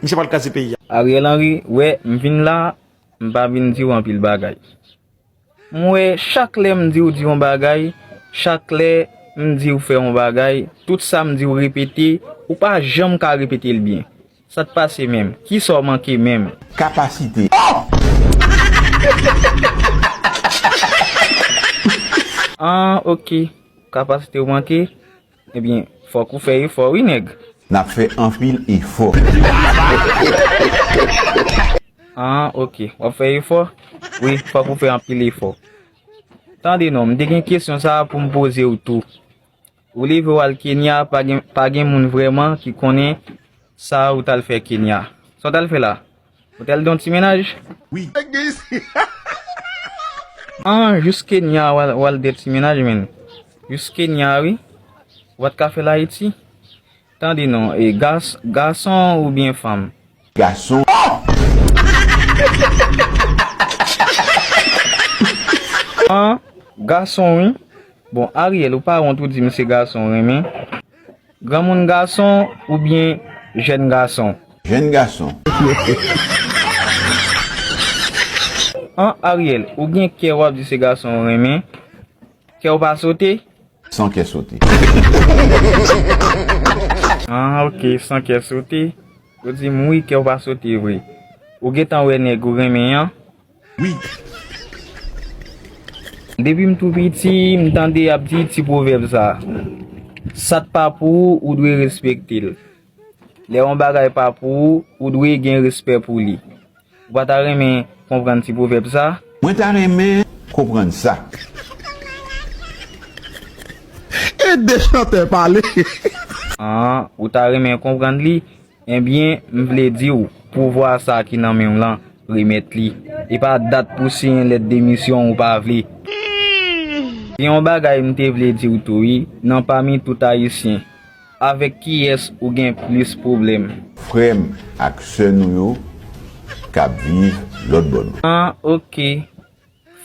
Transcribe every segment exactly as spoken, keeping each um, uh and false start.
Misye pral kraze peyi a. Ariel Henry, wè, m vin la, m pa vin di w anpil bagay. M wè, chak lè m di w di yon bagay, chak lè m di w fè yon bagay, tout sa m di w repete, ou pa janm ka repete l byen. Sa t pase menm? Kisa w manke menm? Kapasite. Ah, ok. Kapasite w manke? Ebyen, fòk ou fè efò, wi, nèg. N ap fè anpil efò. Ah, ok. W ap fè efò? Wi, fòk ou fè anpil efò. Tande non, m te gen kesyon sa a pou m poze w tou. Ou leve w al Kenya, pa gen, pa gen moun vrèman ki konnen sa ou t al fè Kenya. Sa w t al fè la? Ou t al nan ti mennaj? Wi. Ah, jis Kenya w al, w al de ti mennaj, men. Jis Kenya, wi. Ou pa t ka fè l Ayiti? Tande non, e gas, gason oubyen fanm? Gason. Ah, gason, wi. Bon, Ariel, ou pa wont ou di m se gason w renmen? Granmoun gason oubyen jèn gason? Jèn gason. An Ariel, ou gen kè w ap di se gason ou renmen? Kè w pa sote? San kè sote. Ah, ok, san kè sote. Ou di m wi, kè w pa sote vre. Ou gentan wè nèg ou renmen an? Wi. Depi m tou piti, m tande y ap di ti pwovèb sa. Sa t pa pou ou, ou dwe respekte l. Lè yon bagay pa pou ou, ou dwe gen respè pou li. Ou pa ta renmen konprann ti pwovèb sa? Mwen ta renmen konprann sa. Ede chantè pale. An, ou ta renmen konprann li? Ebyen, m vle di w, pouvwa sa ki nan men w lan, remèt li. E pa dat pou siyen lèt demisyon ou pa vle. Gen yon bagay m te vle di w tou wi, nan pami tout ayisyen, avèk kiyès ou gen plis pwoblèm? Frè m ak sè nou yo k ap viv lòt bò dlo. An, ok.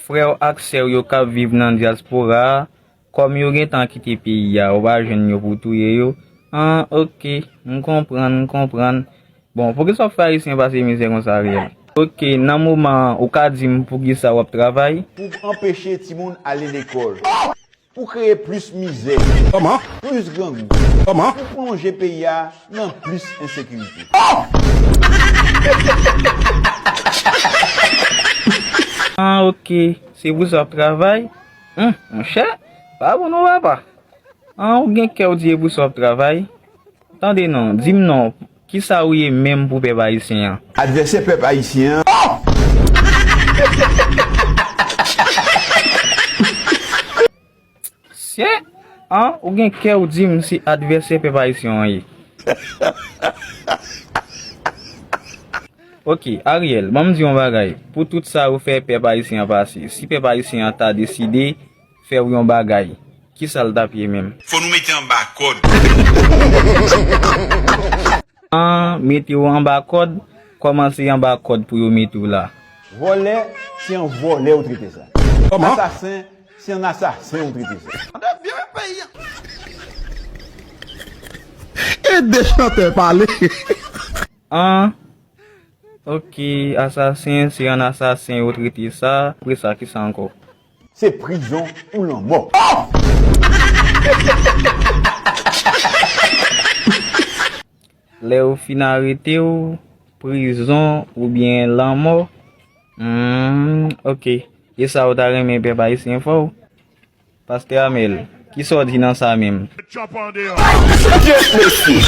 Frè w ak sè w yo k ap viv nan dyaspora a, kòm yo gentan kite peyi a, ou pa jwenn yo pou touye yo. An, ok, m konprann, m konprann. Bon, poukisa w ap fè Ayisyen pase mizè konsa, Ariel? Ok, nan moman an, ou ka di m poukisa w ap travay? Pou anpeche timoun ale lekòl. Pou kreye plis mizè. Kòman? Plis grangou. Kòman? Pou plonje peyi a nan plis ensekirite. Ah, ok. Se pou sa w ap travay? Hum, monchè, pa bon non, papa. Ah, ou gen kè w di e pou sa w ap travay? Tande non, di m non, kisa ou ye menm pou pèp ayisyen an? Advèsè pèp ayisyen an. Sye, an, ou gen kè w di m se advèsè pèp ayisyen an ye. Ok, Ariel, ban m di yon bagay. Pou tout sa ou fè pèp ayisyen an pase, si pèp ayisyen an ta deside fè w yon bagay, kisa l t ap ye menm? Fò nou mete anba kòd. An, mete w anba kòd, kòman se anba kòd pou yo mete w la? Vòlè, se yon vòlè ou trete sa. Kòman? Asasen, se yon asasen ou trete sa. Ede chantè pale. An, ok, asasen, se yon asasen yo trete sa. Apre sa, kisa ankò? Se prizon ou lanmò. Lè yo fin arete w, prizon oubyen lanmò. Hmm, ok. E sa w ta renmen pèp ayisyen fè w? Pastè Amel, kisa w di nan sa menm? Mesye,